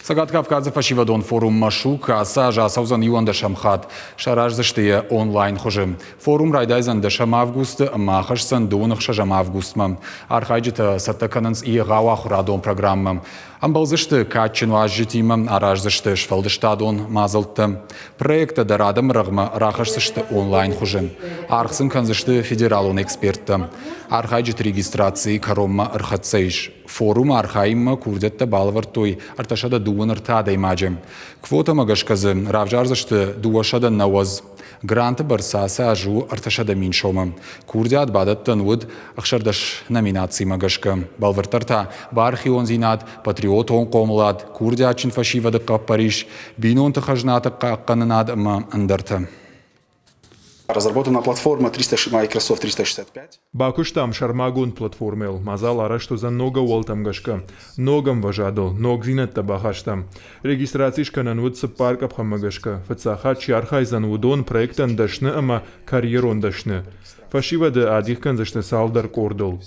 Цӕгат Кавказы фӕсивӕдон форум «Машук» ацы аз ацӕудзӕн иуӕндӕсӕм хатт. Сараздзысты йӕ онлайн хуызы. Форум райдайдзӕн дӕсӕм августы ӕмӕ ахӕсдзӕн дыууын ӕхсӕзӕм августмӕ. Архайджытӕ цӕттӕ кӕнынц егъау ахуырадон программӕ. Ӕмбӕлдзысты кадджын уазджытимӕ, араздзысты сфӕлдыстадон мадзӕлттӕ. Проекттӕ дӕр адӕмы рӕгъмӕ рахӕсдзысты онлайн хуызы. Аргъ сын кӕндзысты федералон эксперттӕ. Архайджыты регистрацийы кӕронмӕ ӕрхӕццӕ ис. Форумы архайынмӕ курдиӕттӕ балӕвӕрдтой 323 адӕймаджы. Квотӕмӕ гӕсгӕ дзы равзардзысты 290. Гранты бӕрц ацы аз у 300 000 сомы. Курдиат бадӕттӕн уыд 16 номинацимӕ гӕсгӕ. Бӕлвырддӕр та бархиондзинад, патриотон хъомылад, курдиатджын фӕсивӕды хъӕппӕрис, бинонты хӕзнаты хъахъхъӕнынад ӕмӕ ӕндӕртӕ. Разработана платформа 300, Microsoft 365. Бакуыстам сӕрмагонд платформӕйыл. Мадзал арӕзт уыдзӕн ног ӕууӕлтӕм гӕсгӕ, ног ӕмвӕзадыл, ногдзинӕдтӕ бахастам. Регистраци скӕнӕн уыд цыппар къӕпхӕнмӕ гӕсгӕ. Фыццаг хатт чи архайдзӕн, уыдон проектӕн дӕсны ӕмӕ карьерон дӕсны. Фӕсивӕды адих кӕндзысты цалдӕр къордыл.